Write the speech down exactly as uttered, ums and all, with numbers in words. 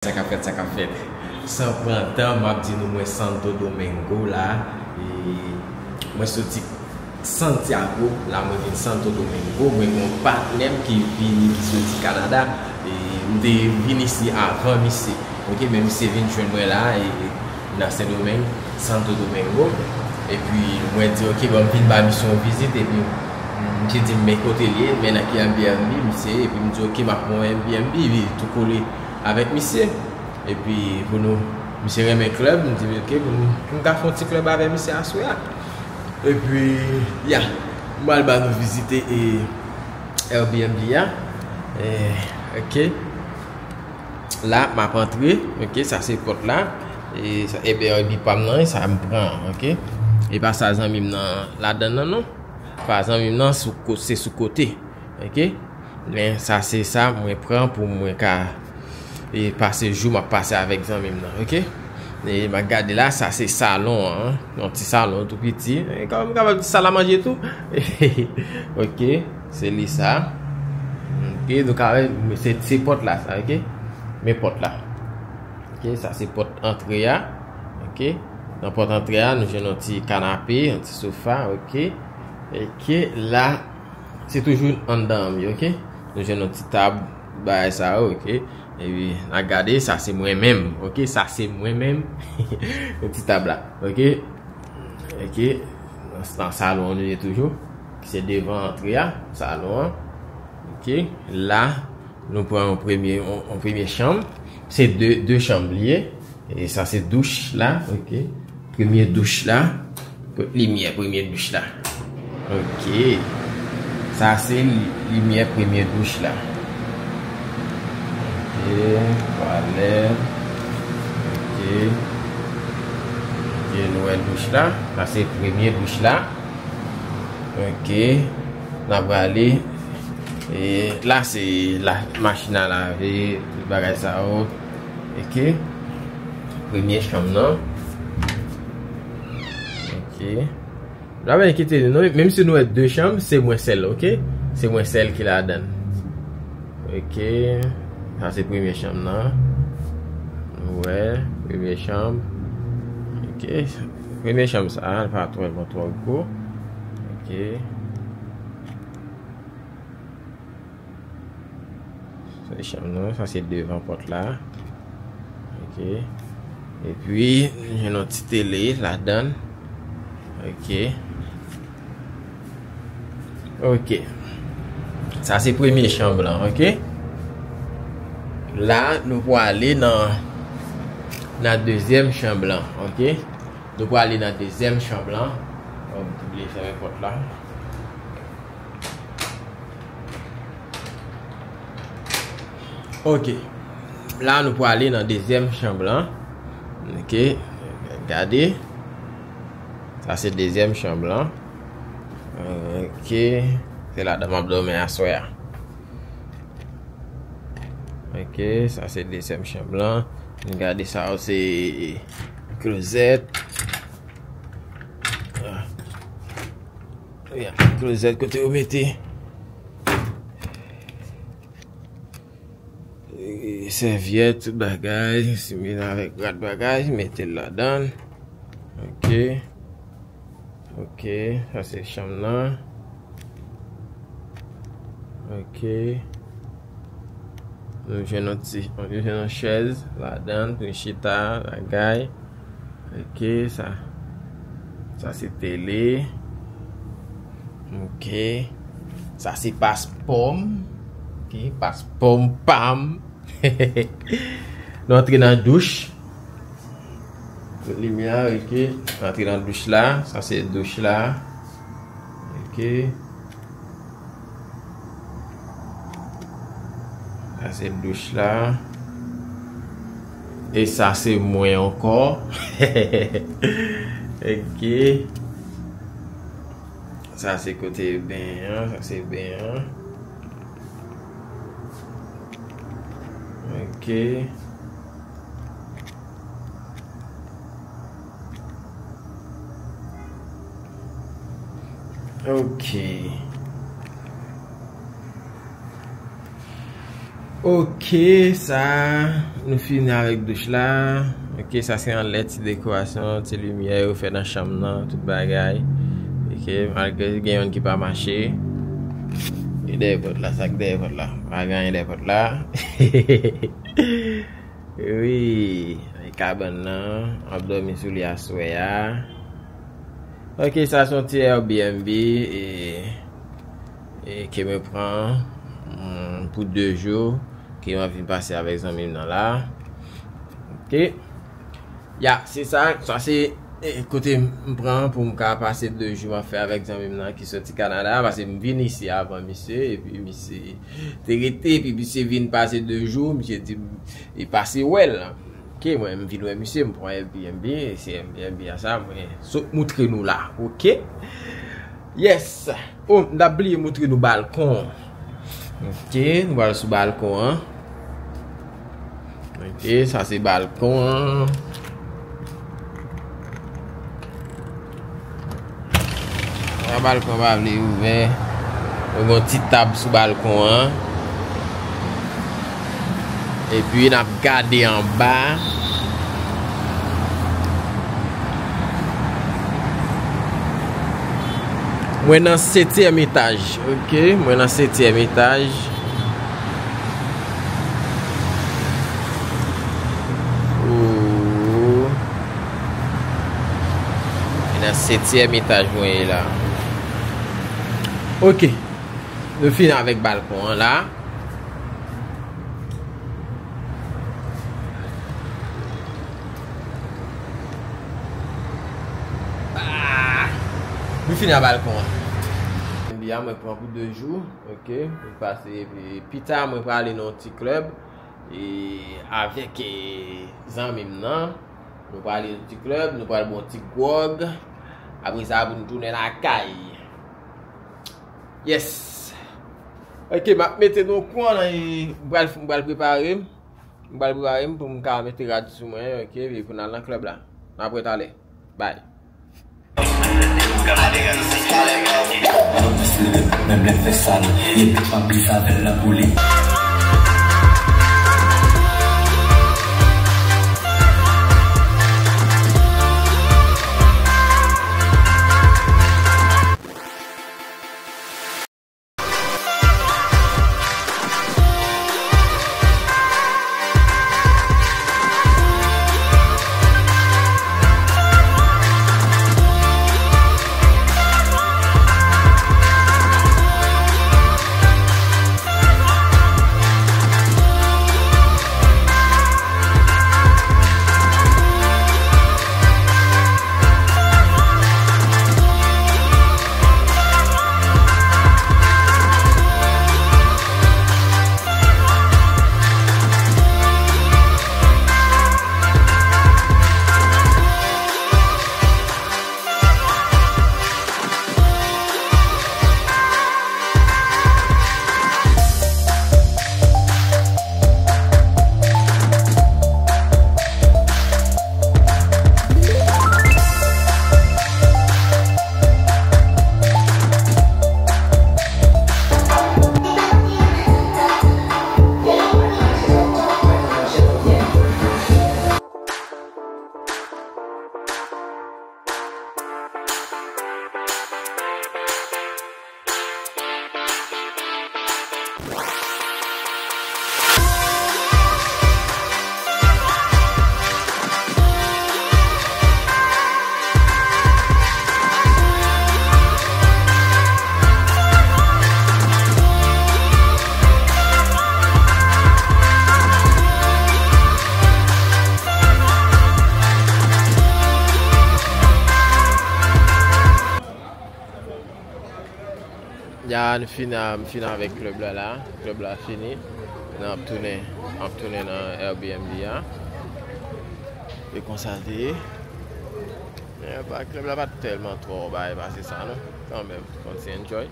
Sa k ap fèt, sa k ap fèt. San pran tan, m ap di nou, mwen Santo Domingo la. E mwen soti Santiago, la mwen vin Santo Domingo. Mwen gen yon patnè m ki vini, ki soti Kanada. E m te vin isi avan misye. Ok, men misye vin jwenn mwen la, e nan Sendomeng, Santo Domingo. Epi mwen di, ok, bon, m vin ba misye yon vizit. Epi misye di m, men kote l ye, men nan ki Airbnb misye ye. Epi m di, ok, m ap pran yon Airbnb, li tou kole avèk misye. Epi pou nou, misye renmen klèb, m di, ok, pou nou, pou m ka fè yon ti klèb avèk misye aswè a. Epi, ya, m al ba nou vizite e Airbnb a. E, ok. La, m ap antre, ok, sa se pòt la. E sa, Airbnb pa m nan, sa m pran, ok. E pa sa zanmi m nan ladan nan, non. Pa zanmi m nan, sou ko-, se sou kote, ok. Men sa se sa mwen pran pou mwen ka, e, pase jou m ap pase avèk zanmi m nan, ok. E m ap gade la, sa se salon an, yon ti salon tou piti. E kòm m kapab di sal a manje tou. Ok, se li sa. Ok, nou ka wè, se, se pòt la sa, ok. Men pòt la. Ok, sa se pòt antre a. Ok, nan pòt antre a, nou jwenn yon ti kanape, yon ti sofa, ok. Ok, la, se toujou anndan an, ok. Nou jwenn yon ti tab, bagay sa yo, ok. Epi, n a gade, sa se mwen menm, ok. Sa se mwen menm, yon ti tab la, ok. Ok, nan, nan salon an nou ye toujou, ki se devan antre a, salon an. Ok, la, nou pran yon premye, yon, yon premye chanm. Se de, de chanm li ye. E sa se douch la, ok. Premye douch la. Kot limyè premye douch la? Ok. Sa se li-, limyè premye douch la. Ok, twalèt. Ok. Ok, nou wè douch la. Sa se premye douch la. Ok. N a prale. E la se la, machin a lave, tout bagay sa yo. Ok. Premye chanm nan. Ok. La pa enkyete nou, non. Menm si nou wè de chanm, se mwen sèl, ok? Se mwen sèl ki ladan. Ok. Sa se premye chanm nan. Nou wè, premye chanm. Ok. Premye chanm sa, li pa twò, twò gwo. Ok. Sa se chanm nan, sa se devan pòt la. Ok. Epi, nou jwenn yon ti tele ladan. Ok. Ok. Sa se premye chanm lan, ok. La, nou prale nan, nan dezyèm chanm lan, ok. Nou prale nan dezyèm chanm lan. Oh, m te bliye fèmen pòt la. Ok. La, nou prale nan dezyèm chanm lan. Ok. Gade. Sa se dezyèm chanm lan. Ok. Se ladan m ap dòmi aswè a. Ok. Sa se dezyèm chanm lan. Gade sa yo, se klozèt. Ya, klozèt kote yo mete, e, sèvyèt, tout bagay, simil avèk rad bagay, mete l ladan. Ok. Ok, sa se chanm nan. Ok. Nou jwenn yon ti, nou jwenn yon chèz ladan, pou chita, bagay. Ok, sa, sa se tele. Ok. Sa se paspò m. Ok, paspò m pa m. Nou antre nan douch. Limyè, ok. Nou antre nan douch la. Sa se douch la. Ok. Sa se douch la. E sa se mwen ankò. Ok. Sa se kote benyen an, sa se benyen an. Ok. Ok. Ok, sa, nou fini avèk douch la. Ok, sa se anlè ti dekorasyon, ti limyè yo fè nan chanm nan, tout bagay. Ok, malgre gen yonn ki pa mache. E dèyè pòt la, sa k dèyè pòt la. Pa gen anyen dèyè pòt la. Wi, kabann nan, ap dòmi sou li aswè a. Ok, sa se yon ti Airbnb e, e ke mwen pran, mm, pou de jou, ke mwen vin pase avèk zanmi m nan la. Ok. Ya, se sa, sa se, e, kote m pran pou m ka pase de jou m ap fè avèk zanmi m nan ki soti Kanada, paske m vin isi avan misye, epi misye te rete, epi misye vin pase de jou, misye di m, li pase wè l. Ok, mwen, m vin wè misye, m pran Airbnb, e se Airbnb a sa, mwen sot moutre nou la, ok? Yes! Oh, m t ap bliye moutre nou balkon. Ok, nou pral sou balkon an. Ok, sa se balkon an. Sa balkon pa vle ouvè. Nou gen yon ti tab sou balkon an. Epi n ap gade anba. Mwen nan setyèm etaj, ok? Mwen nan setyèm etaj. Oh. E nan setyèm etaj mwen ye la. Ok. Nou fini avèk balkon an la. Ah! Nou fini ak balkon an. Airbnb a mwen pran pou de jou, ok? Mwen pase, epi pita mwen prale nan yon ti klèb. E avèk, e, zanmi m nan. Nou pral yon ti klèb, nou pral bwè yon ti gwòg. Apre sa, pou nou tounen lakay. Yes. Ok, m ap mete nou okouran, e, m pral, m pral prepare m. M pral prepare m pou m ka mete rad sou mwen, ok, epi pou n al nan klèb la. N ap wè talè. Bye. Ya, n fin, a, m fin avèk klèb la la. Klèb la fini. N ap tounen, ap tounen nan Airbnb a. E konsa l te ye. Men pa, klèb la pa t tèlman twò bay pase sa non. Kanmenm, konn se enjoy.